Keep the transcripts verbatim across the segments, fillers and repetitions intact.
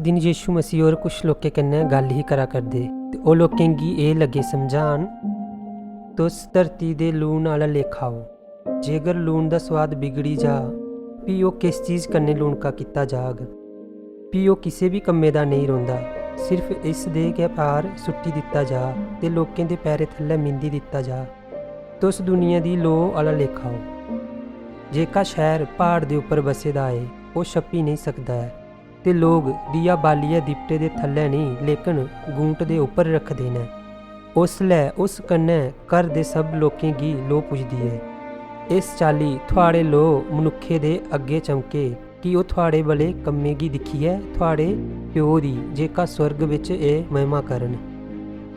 दिन यीशु मसीह होर कुछ लोकें कन्नै गल्ल ही करा करदे, ते ओह् लोकें गी एह् लगे समझान, "तुस धरती दे लून आह्ला लेखा ओ। जेकर लून दा सोआद बिगड़ी जा, फ्ही ओह् किस चीज कन्नै लूनका कीता जाग? फ्ही ओह् किसे बी कम्मै दा नेईं रौंह्दा, सिर्फ इस दे गै पार सुट्टी दित्ता जा ते लोकें दे पैरें थल्लै मिंदी दित्ता जा। तुस दुनिया दी लोऽ आह्ला लेखा ओ। जेह्का शैह्र प्हाड़ दे उप्पर बसे दा ऐ, ओह् छप्पी नेईं सकदा ऐ, ते लोक दिया बालियै दिपटे दे थल्लै नेईं, लेकन गूंट दे उप्पर रखदे न। उसलै उस कन्नै घर दे सब लोकें गी लोऽ पुजदी ऐ। इस चाल्ली थुआड़े लोऽ मनुक्खें दे अग्गें चमके, कि ओह् थुआड़े भले कम्में गी दिक्खियै थुआड़े प्यो दी, जेह्का स्वर्ग बिच ऐ, महिमा करन।"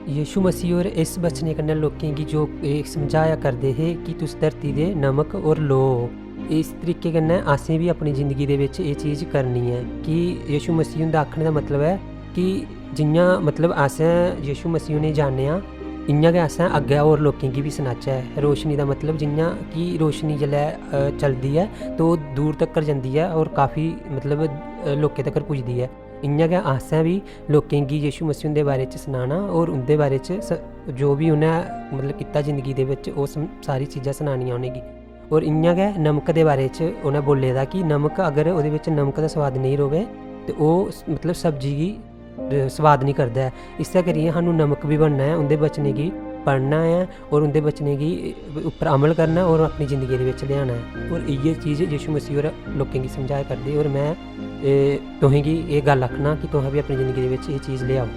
यीशु मसीह होर इस बचने कन्नै लोकें गी जो एह् समझाया करदे हे कि तुस धरती दे नमक और लोऽ ओ। इस तरीके कन्नै असें बी अपनी जिंदगी दे बिच एह् चीज करनी ऐ कि यीशु मसीह हुंदा आखने दा मतलब ऐ कि जि'यां, मतलब, असें यीशु मसीह उ'नेंगी जानेआ, इ'यां गै असें अग्गें होर लोकें गी बी सनाचै। रोशनी दा मतलब, जि'यां कि रोशनी जेल्लै, अ, चलदी ऐ, ते ओह् दूर तक्कर जंदी ऐ और काफी, मतलब, अ, लोकें तक्कर पुजदी ऐ। इ'यां गै असें बी लोकें गी यीशु मसीह हुंदे बारे च सनाना और उं'दे बारे च स-, जो बी उ'नें, मतलब, कीता जिंदगी दे बिच, ओह् सम-, सारी चीजां सनानियां उ'नेंगी। और इ'यां गै नमक दे बारे च उ'नें बोल्ले दा कि नमक, अगर ओह्दे बिच नमक दा स्वाद नेईं र'वै, ते ओह् स-, मतलब, सब्जी गी, अ, स्वाद निं करदा ऐ। इस्सै करियै सानूं नमक बी बनना ऐ, उं'दे बचनें गी पढ़ना ऐ और उं'दे बचनें गी उप्पर अमल करना ऐ और अपनी जिंदगी दे बिच लेआना ऐ। और इ'यै चीज यीशु मसीह होर लोकें गी समझाया करदे। और में, ए, तुसें गी एह् गल्ल आखना कि तुसें बी अपनी जिंदगी दे बिच एह् चीज लेआओ।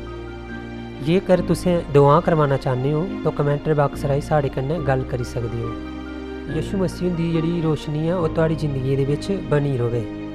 जेकर तुसें दुआं करवाना चाह्न्ने ओ, तां comment box राहें साढ़े कन्नै गल्ल करी सकदे ओ। यीशु मसीह हुंदी जेह्ड़ी रोशनी ऐ, ओह् थुआड़ी जिंदगी दे बिच बनी र'वै।